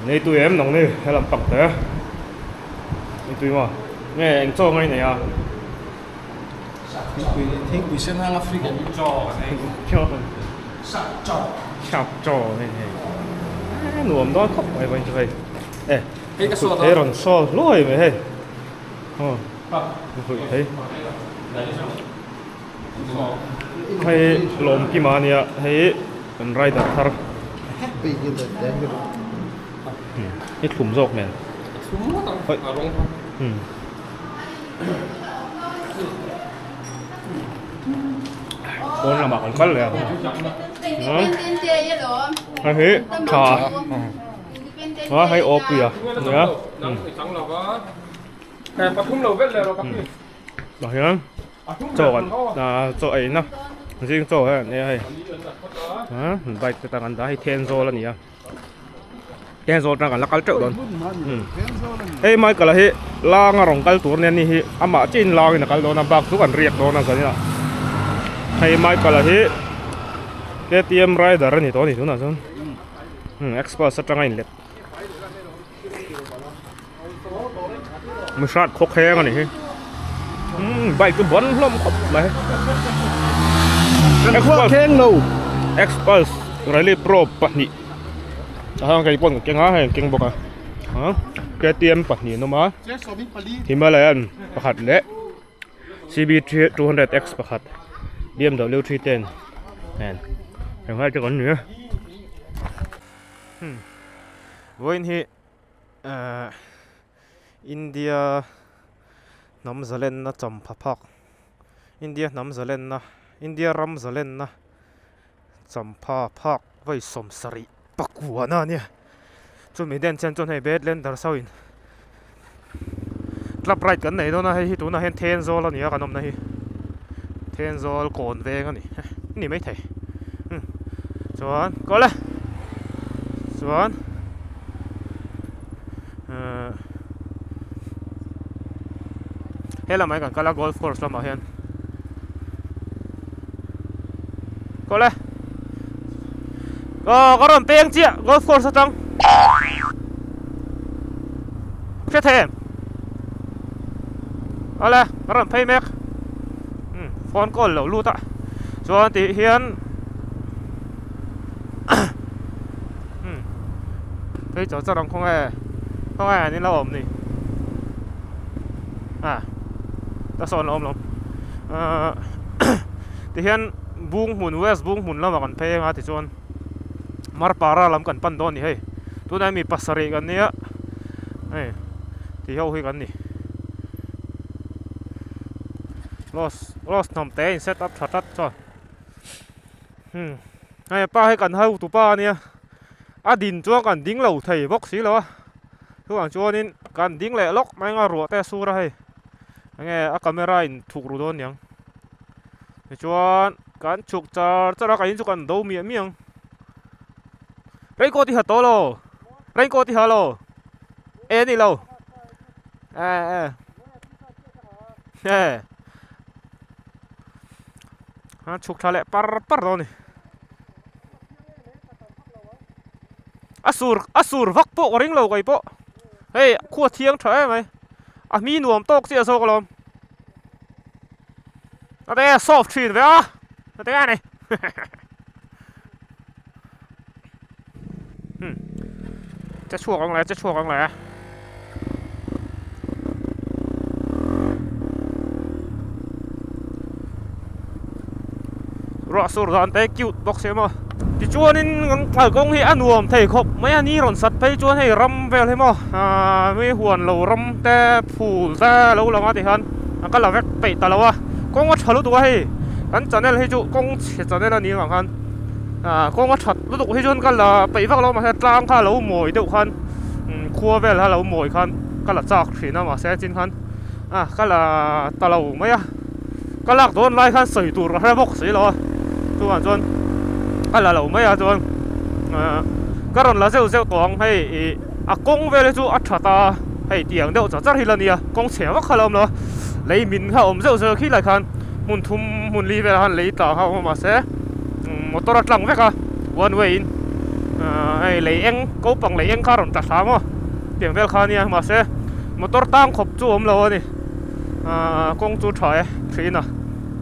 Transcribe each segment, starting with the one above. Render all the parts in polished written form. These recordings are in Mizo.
Nei tui em nang ni he lam pang te Nei tui maw nge eng chaw ngai nei a Thingpui thingpui sen hang a free kan chaw chaw sap chaw sap chaw hei hei nuam dawn khawp mai vawiin chu hei e hei rawn saw hluai mai hei aw hei Hei Lawmkima a nia hei kan rider thar i thlum zawk nen pawn lamah kan kal leh a hei hi tha a hei aw puia nia tah hian. Chaw kan chaw ei na zing chaw hian an ei a hei bike te tan an dah a hei Thenzawl a ni a Thenzawl atang kan la kal teuh dawn hei Michael a hi langa rawn kal tur ania ni hi amah chiahin langin a kal dawn a bak chu kan riak dawn a zaninah hei Michael a hi K T M rider a ni tawh a ni tunah chuan express atanga inlet. Mihrat khawkheng a ni hi umm bike chu ban hlawm khawp mai khawkheng lo Xpulse Rally Pro pahnih a hang kei pawn ka keng a hei an keng bawk a K T M pahnih an awm a Himalayan pakhat leh C B 200 X pakhat B M W 310 nen enghelai te kan ni a. Vawiin hi ehh India hnam zalenna champha phak India hnam zalenna India ram zalenna champha phak vawi sawm sarih pakuana a nia chumi den chian chuan hei Badlander sawiin club ride kan nei dawn a hei hi tunah hian Thenzawl a ni a kan awmna hi Thenzawl kawn veng a ni ni maithei chuan kawl e chuan ehh helamah hian kan kal a golf course lamah hian kawl e aw ka rawn peng chiah golf course atang. Hre thei em? Awle ka rawn phei mek umm phone call lo lut a chuan tih hian umm phei chawr chawr ang khawnge khawnge an inlo awm ni a ka sawn lo awm lo ahh ti hian Bunghmun west Bunghmun lamah kan phei anga tichuan. Marpara lam kan pan dawn a ni hei tunah mi pasarih kan nia hei ti ho hi kan ni los los hnawm te in set up tha tlat chuan hmm hei pa hi kan hau tupa a nia a din chuan kan ding lo thei bawk si lo a chuvang chuanin kan ding leh lawk mai anga ruah te a sur a hei enge a camera in thuk ru dawn niang. Tichuan kan chhuk char char a ka in chu kan do miah miah ang raincoat i ha tawh lo raincoat i ha lo e ni lo e e e a chhuk thla leh par par dawn a ni a sur a sur vak pawh ka ring lo kei pawh hei khua thiang tha em mai a hmi nuam tawk chiah zawk alawm. A te soft thin ve a a te ani hmm che chhuak ang le che chhuak ang le ruah sur dan te cute bawk sia maw tichuanin kan kalkawng hi a nuam thei khawp mai a ni rawn sat phei chuan hei ram vel hi maw ahh mi huan lo ram te phul te lo lang a tihian a ka la vek peih ta lo a kawng a tha lutuk a hei kan channel hi chu kawng chhe channel a ni avang khan ahh kawng a that lutuk hi chuan ka la peih vak lo mahse tlang kha a lo mawi deuh khan khua vel kha a lo mawi khan ka la chak thin a mahse chin khan ah ka la ta lo mai a. Ka lak dawn lai khan sawi tur ka hre bawk si lo a, chuvang chuan ka la lo mai a chuan ka rawn la zeuh zeuh tawh ang hei ih a kawng vel hi chu a that a hei tiang deuh char char hi la nia kawng chhe vak kha la awm lo a lei min kha a awm zeuh zeuh khi lai khan hmun thum hmun li velah khan lei tla kha a awm a mahse motor a tlang vek a one way in Hei lei eng ko pang lei eng kha rawn tla thla maw tiang vel kha ania mahse motor tang khawp chu awm lo a ni ahh kawng chu tha e thin a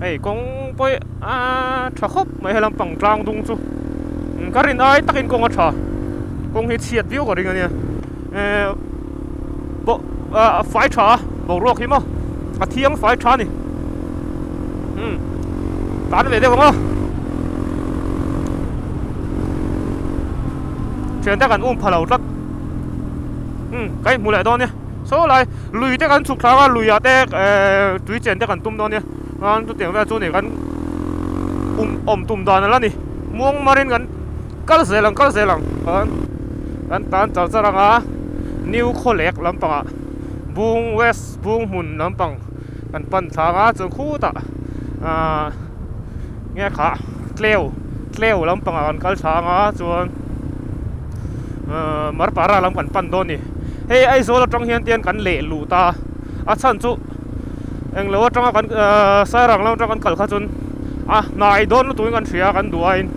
hei kawng pawh ahh tha khawp mai helam pang tlang dung chu ka rin ai takin kawng a tha kawng hi chhiat viau ka ring ania ehh pawh a fai tha a boruak hi maw a thiang fai tha a ni umm tan ve deuh ang aw thian te kan um pha lo tlat umm ka inhmu leh dawn nia saw lai lui te kan chhuk thlak a lui ah te ehh tui chen te kan tum dawn nia chuan chutiang vel chu ni kan um awm tum dan ala ni muang marin kan. Kal zel ang kal zel ang chuan kan tan char char anga New Khawlek lampangah Bung West Bung hmun lampang kan pan thlang a chuan khutah ahh nge kha Tleu Tleu lampangah kan kal thlang a chuan ahh Marpara lam kan pan dawn a ni hei Aizawl atang hian tian kan leh luh ta a chhan chu englo atanga kan ahh Sairang lam atang kan kal kha chuan a hnai dawn lutuk in kan hria a kan duh aiin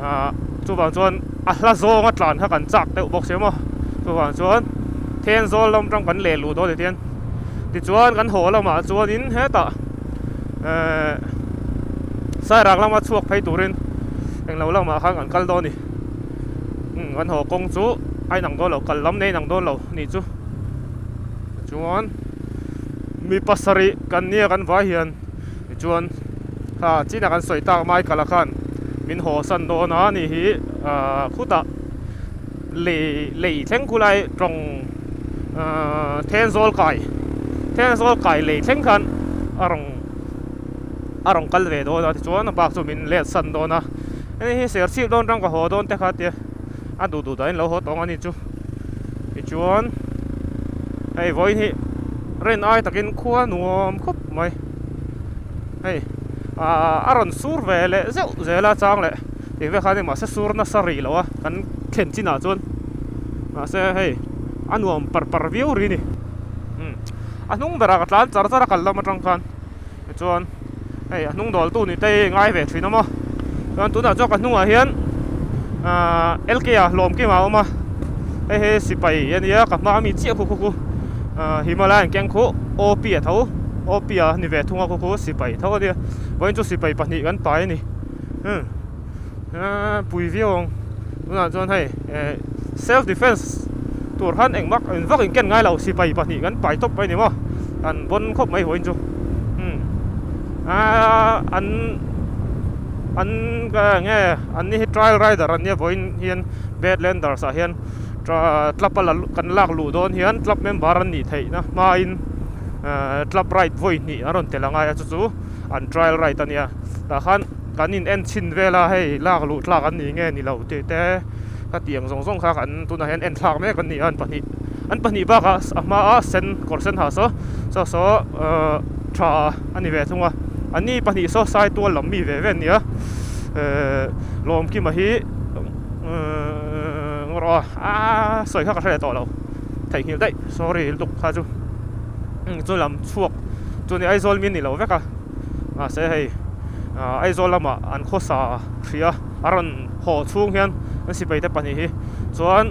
ahh chuvang chuan a hla zawnga tlan kha kan chak deuh bawk sia maw chuvang chuan Thenzawl lam atang kan leh luh dawn ti hian tichuan kan haw lamah chuanin hetah ehh Sairang lama chhuak phei turin englo lamah khan kan kal dawn a ni umm kan haw kawng chu a inang dawn lo kal lam nei inang dawn lo anih chu. Chuan mi pasarih kan nia kan vai hian tichuan kha chinah kan sawi tak Michael-a khan min haw san dawn a ni hi ah khutah lei lei thleng khu lai tawng ah Thenzawl kai Thenzawl kai lei thleng khan a rawn a rawn kal ve dawn a tichuan a bak chu min let san dawn a hei hi serchhip dawn tang ka haw dawn te kha tia. A duh duh dahin lo haw tawng a ni chu tichuan hei vawiin hi rin ai takin khua nuam khawp mai hei ah a rawn sur ve leh zeuh zel a chang leh tih vel khan mahse sur nasa rih lo a kan thlen chinah chuan mahse hei a nuam par par viau ri a ni umm a hnung berah ka tlan char char a kal lam atang khan tichuan hei a hnung dawl tu ni te hi ngai ve thin a maw chuan tunah chuan ka hnungah hian ahh L K a hlawm kim a awm a hei hi sipai a nia ka hma ami chiah khu khu khu ahh Himalayan keng khu O P a tho O P a ni ve thung a khu khu sipai tho a nia vawiin chu sipai pahnih kan pai a ni umm ahh pui viau ang tunah chuan hei eh self defence tur khan engmah engvak in ken ngai lo sipai pahnih kan pai tawp mai a ni maw an bawn khawp mai vawiin chu umm ahh an an nge an ni hi trial rider an nia vawiin hian badlanders ah hian club a la kan lak luh dawn hian club member an nih theih na hmain ahh club ride vawi hnih an rawn tel a ngai a chu chu an trial ride a nia tah khan. Kan in en chhin vel a, hei lak luh tlak an ni nge ni lo tih te ka tih ang zawng zawng kha kan tunah hian en thlak mek an ni a, an pahnih an pahnih bakah a hmaa sen kawr sen ha saw saw saw ahh tha a ni ve thung a, an ni pahnih saw sai tual lam mi ve ve an ni a, ehh Lawmkima hi ehh ngaw rawh a aaa sawi kha ka hre leh tawh lo theihnghilh daih sorry lutuk kha chu chu lam chhuak chu ni Aizawl mi a ni lo vek a. Mahse hei Aizawl lamah an khawsa hria a rawn haw chhung hian an sipai te pahnih hi chuan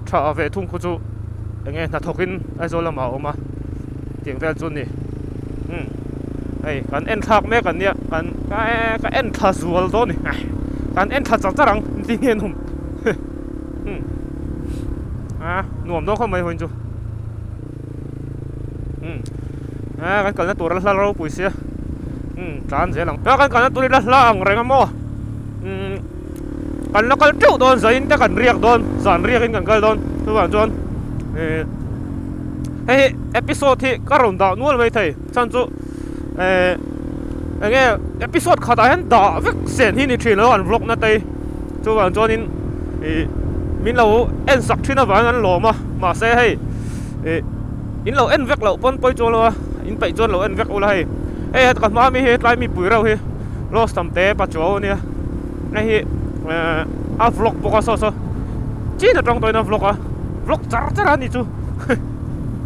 tha ve thung khu chu eng nge hnathawk in Aizawl lamah a awm a tiang vel chu a ni umm hei kan en thlak mek an nia kan ka en thla zual dawn a ni kan en thla char char ang ti nge an awm umm a nuam dawn khawp mai hawiin chu. Umm a kan kalna tur a hla ropui sia umm tlan zel ang a kan kalna tur hi la hla ang reng a maw umm kan la kal teuh dawn zain te kan riak dawn zan riak in kan kal dawn chuvang chuan ih hei hi episode hi ka rawn dah nual mai thei chhan chu eh eng nge episode khatah hian dah vek sen hi ni thin lo an vlog na te hi chuvang chuanin ih min lo en sak thin avangin an lawm a mahse hei. Ih in lo en vek loh pawn pawi chuan lo a in peih chuan lo en vek ula hei hei het ka hma mi hi tlai mi pui reuh hi rose tam te pachuau ania hei hi eh a vlog bawk a saw saw chin atang tawhin a vlog a vlog char char a ni chu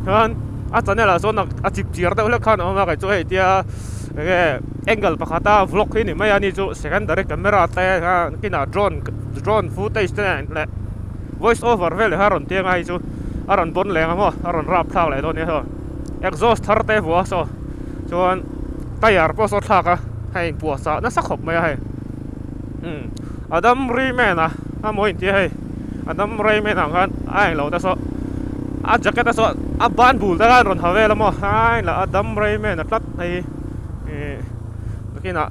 chuan a channel ah sawn a chip chiar deuh hlek khan a awm a kei chu hei tia. Enge angle pakhata vlog hi ni mai a ni chu secondary camera te kha kinah drone drone footage te nen leh voice over vel kha a rawn tiang a hei chu a rawn bawn leng a maw a rawn rap thlak leh dawn nia saw exhaust thar te vuah a saw chuan tyre pawh saw thlak a hei inpuahchah nasa khawp mai a hei umm Adam Rayman a a maw intia hei Adam Rayman ang khan a englo te saw a jacket a saw a ban bul te khan rawn ha vel a maw a englo Adam Rayman a tlat hei ih nakinah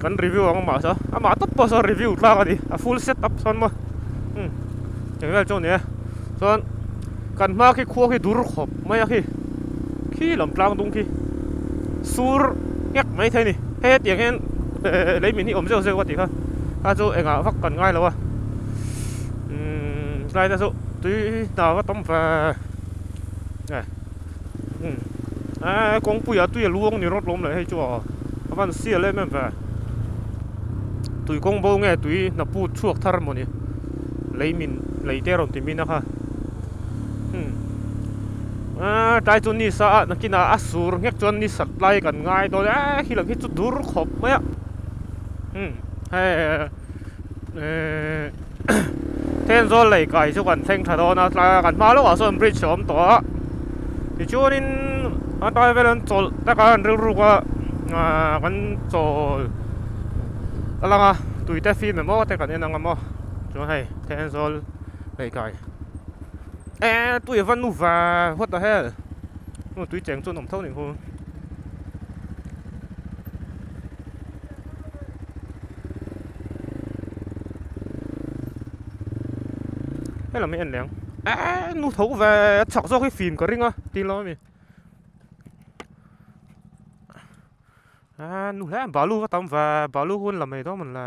kan review ang amah saw amah tawp pawh saw review tlak a ni a full set up sawn maw umm eng vel chu a ni e chuan kan hma khi khua khi dur khawp mai a khi khi lam tlang dung khi sur nghek mai thei a ni hei hetiang hian lei min hi awm zeuh zeuh a tih kha kha chu engah vak kan ngai lo a umm tlai te chu tui hna va tam ve e umm eee kawngpuiah tui a luang ni rawt lawm leh hei chu a a van sial em em ve tui kawng bo nge tui hna put chhuak thar maw ni lei min lei te rawn ti min a kha umm eee tlai chu ni sa a nakinah a sur nghek chuan ni sat lai kan ngai dawn e khi lam hi chu dur khawp mai a umm hei eee Thenzawl lei kai chu kan thleng tha dawn a tlai a kan hma lawkah sawn bridge a awm tawh a tichuanin a tlai vel an chawlh takah an rilruk a ahh kan chawl a lang a tui te fim emaw te kan en ang a maw chuan hei Thenzawl lei kai eee tui a va nu va what the hell tui cheng chu an awm tho a nih hu. Helam hi en leh ang eee nu tho ve a chak zawk hi fim ka ring a tih lo ami eee nu hle balu va tam ve balu hun la mai dawn mawn le.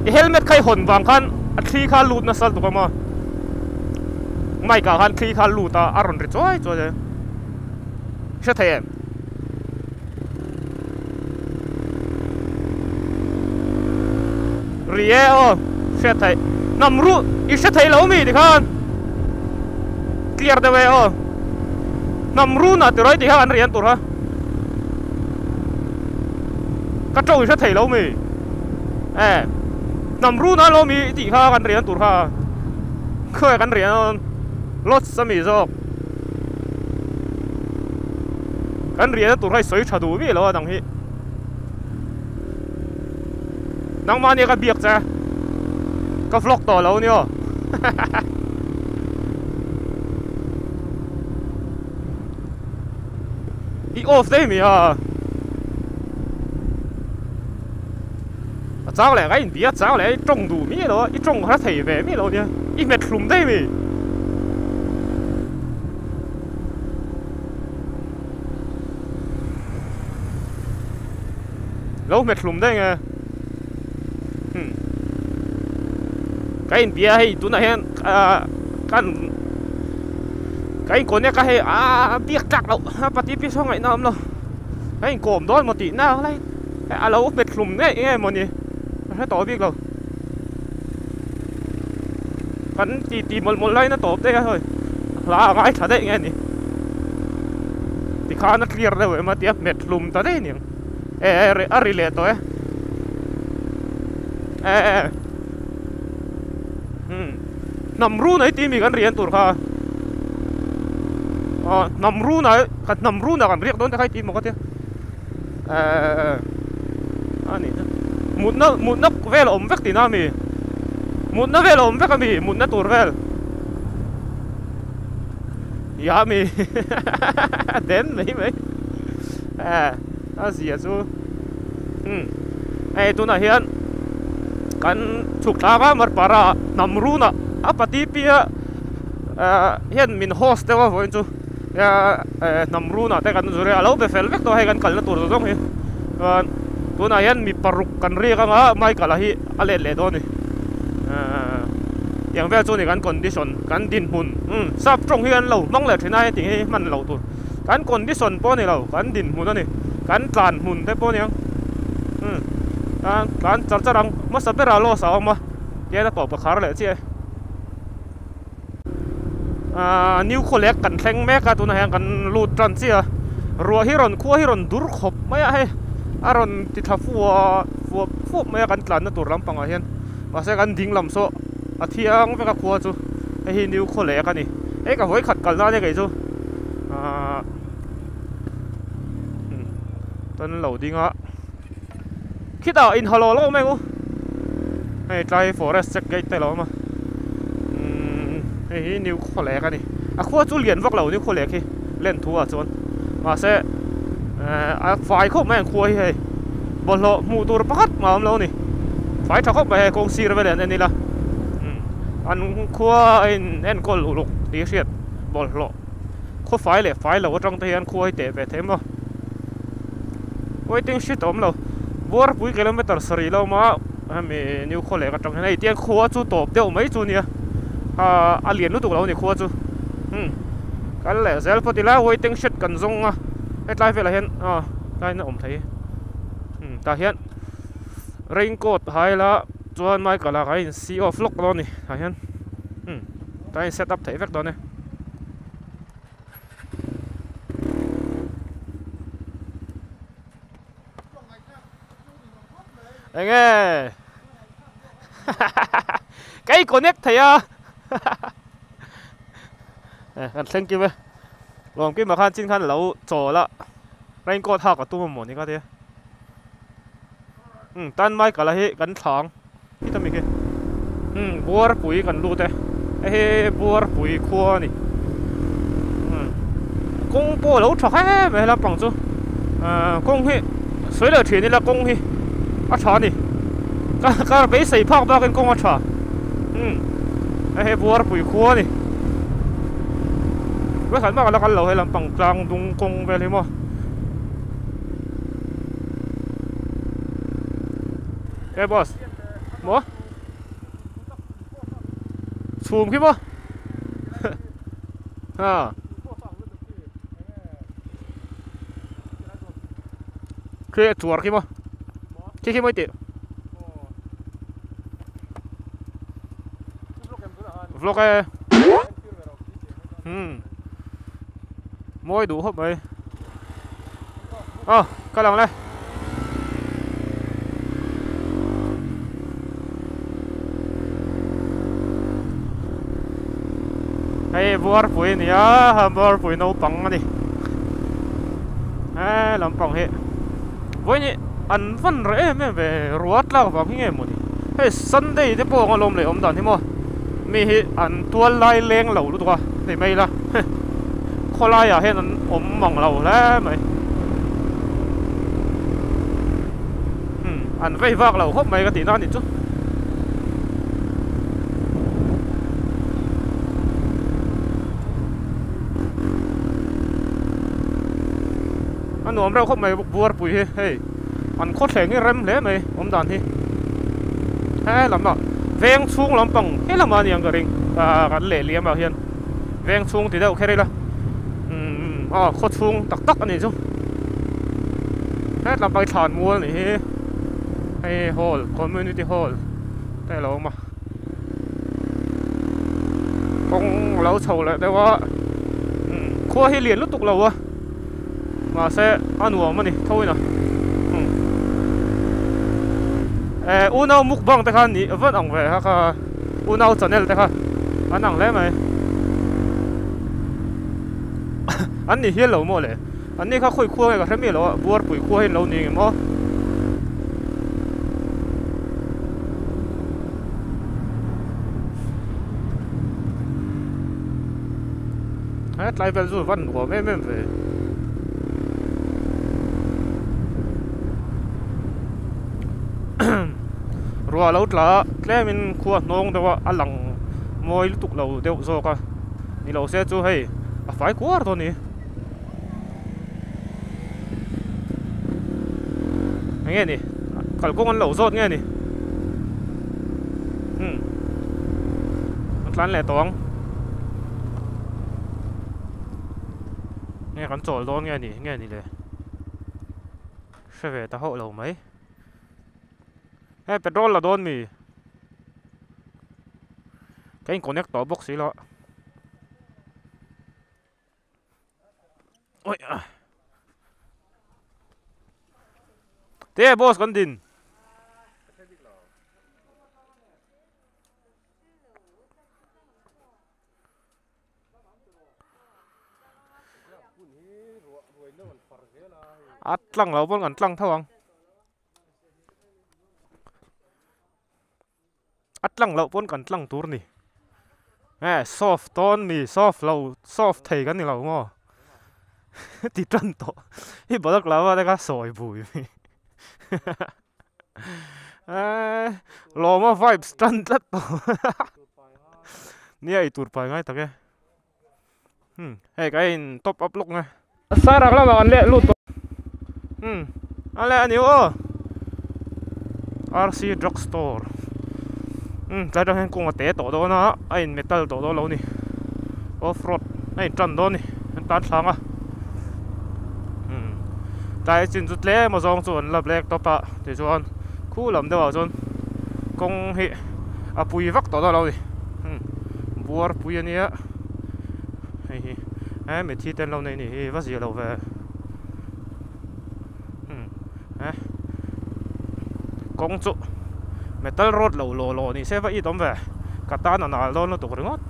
I helmet kha i hawn vang khan a thli kha a lut nasa lutuk a maw mic ah khan thli kha a lut a a rawn ri chuai chuai a hre thei em ri e aw hriat theih hnam ruh i hre thei lo mi tikhan clear deuh e aw hnam run ah tirawi tih kha an rian tur kha ka tawng i hre thei lo mi e hnam run ah lo mi tih kha kan rian tur kha khawi kan rian awn lots ami zawk kan rian na tur kha i sawi tha duh miah lo a dang hi nangmah nia ka biak che ka vlog tawh lo nia i off daih mai a a chang leh ka inbia a chang leh i tawng duh miah lo a i tawng hla thei ve miah lo nia i hmet hlum daih mai. Lo hmet hlum daih nge hmm ka inbia hei tunah hian ah kan ka in connect a hei ah biak tlak loh a pati pi saw ngaihna awm lo ka in kawm dawn maw tih na lai a lo hmet hlum ngei nge mawni ka hre tawh bik lo kan ti ti mawlh mawlh laiin a tawp daih a hei hla a ngaithla daih nge ni tikhan a clear deuh em a tia hmet hlum ta daih aniang e a ri leh tawh e e umm hnam run ai tih mi kan rian tur kha aw hnam run ah hnam run ah kan riak dawn te kha i tih maw ka tia. Ehh a nih chu mutna mutna vel a awm vek tihna ami mutna vel a awm vek ami mutna tur vel ya mi den mai mai eh a zia chu umm hei tunah hian kan chhuk thlak a marpara hnam runah a pati pia ah hian min host deuh a vawiin chu. Hnam runah te kan zure a lo be fel vek tawh a hei kan kalna tur zawng hi chuan tunah hian mi paruk kan riak anga Michael-a hi a let leh dawn a ni tiang vel chu ni kan condition kan dinhmun umm sap tawng hi an lo hmang leh thin a heti hi hman loh tur kan condition pawh a ni lo kan dinhmun a ni kan tlan hmun te pawh a niang umm tlan char char ang hmasa berah loss a awm a tihian a tawp a khar leh chiah e. New Khawlek kan thleng mek a tunah hian kan lut tan chiah a ruah hi rawn khua hi rawn dur khawp mai a hei a rawn ti tha fuah fuap fuap mai a kan tlanna tur lampangah hian mahse kan ding lam saw a thiang vek a khua chu hei hi New Khawlek a ni hei ka vawi khat kalna ania kei chu ahh kan lo ding a khitah inha lo lo mai ang u hei tlai forest check gate te lo awm a umm hei hi new khawlek a ni a khua chu lian vak lo new khawlek hi len thu ah chuan mahse ehh a fai khawp mai ang khua hi hei bawlhhlawh hmuh tur pakhat mah a awm lo a ni fai tha khawp mai hei kawng sir vel an en ila umm an khua a in enkawl uluk tih a hriat bawlhhlawh khaw fai leh fai lo atang te hian khua hi teh ve thei maw. Waiting shed a awm lo Buarpui kilometer sarih lo awm a hemi New Khawlek atang hian hei tiang khua chu tawp deuh mai chu nia ah a lian lutuk lo a ni khua chu umm kal leh zel phawt ila waiting shed kan zawng a hetlai velah hian ah tlai in a awm thei umm tah hian raincoat ha ila chuan Michael ah kan in see off lawk dawn a ni tah hian umm tah hian set up theih vek dawn e. Enge Kai connect thei a Kan thleng kim e Lawm kim ah khan chin khan lo chawl a raincoat hak a tum a mawni ka tia Umm tan Michael a hi kan thlang Khita mi khi umm Buarpui kan lut e hei hi Buarpui khua a ni umm kawng pawh a lo tha hle mai helai pang chu ahh kawng hi sawi leh thin ila kawng hi a tha a ni ka car beisei phak bakin kawng a tha umm hei hi Buarpui khua a ni vawikhat bak a la kal lo helai pang tlang dung kawng vel hi maw. Hey boss maw chhum khi maw ha khi chuar khi maw khi khi maw i tih vlog e hmm mawi duh khawp mai Aw ka lang le. Hei Buarpui a ni a, Buarpui naupang a ni. He lampang hi vawiin hi an van reh em em ve ruah tlak vang hi nge mawni. Hei Sunday te pawh ang a lawm leh awm dan hi maw. Mi hi an tual lai leng lo lutuk a ti mai ila. Khawlaiah hian an awm mang lo hle mai. Hmm, an vei vak lo khawp mai ka tihna a ni chu. A nuam reuh khawp mai Buarpui hi hei an khawthleng hi rem hle mai awm dan hi. He lamah veng chhung lampang he lamah a ni ang ka ring kan lehliamah hian. Veng chhung ti deuh kher ila umm aw khaw chhung tak tak a nih chu hetlam pang hi thlan mual nih hi hei hall community hall te a lo awm a kawng a lo chho leh deuh a umm khua hi lian lutuk lo a mahse a nuam a ni tho in a umm eh unau mukbang te kha nih vat ang ve kha kha. Unau channel te kha an ang hle mai. An ni hial lo maw le? An ni kha khawi khua nge ka hre miah lo a, Buarpui khua hi an lo ni ngem aw. He tlai vel chu van nuam em em ve. Ruah lo tla a tlemin khua hnawng deuh a a lang mawi lutuk lo deuh zawk a ni lo se chu hei a fai kuar dawn a ni eng nge ni kalkawng an lo zawt nge ni umm an tlan leh tawh ang nge kan chawl dawn nge ni nge ni le. Hre ve ta hauh lo mai. Hei petrol la dawn mi? Ka in connect tawh bawk si lo. Oi a. Te boss kan din. A tlang lo pawn kan tlang tho ang. A tlang loh pawn kan tlang tur ni. Eh soft dawn mi soft lo soft thei kan ni lo maw ti tan tawh i balak lava te kha sawi bui mi eh lawma vibes tan tlat tawh nia ei tur pai ngai tak e hmm hei ka in top up lawk nge sarak lamah kan leh lut tawh hmm a leh a ni aw RC drug store hmm tlai atang hian kawng a te tawh dawn a a in metal tawh dawn lo ni off road a in tan dawn a ni an tan thlang a hmm tlai chin chu tlem a zawng chu an la black top a tichuan khu lam deuh ah chuan kawng hi a pui vak tawh dawn lo ni hmm buar pui a nia hei hi he mithi te an lo nei a nih hi va zia lo ve hmm he kawng chu metal road lo law law ni se va it awm ve ka tan a nal dawn lutuk ringawt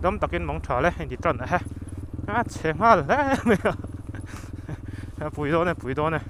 dam takin mang tha le hei ti tan a he a chhe nghal hle mai a pui dawn e pui dawn e.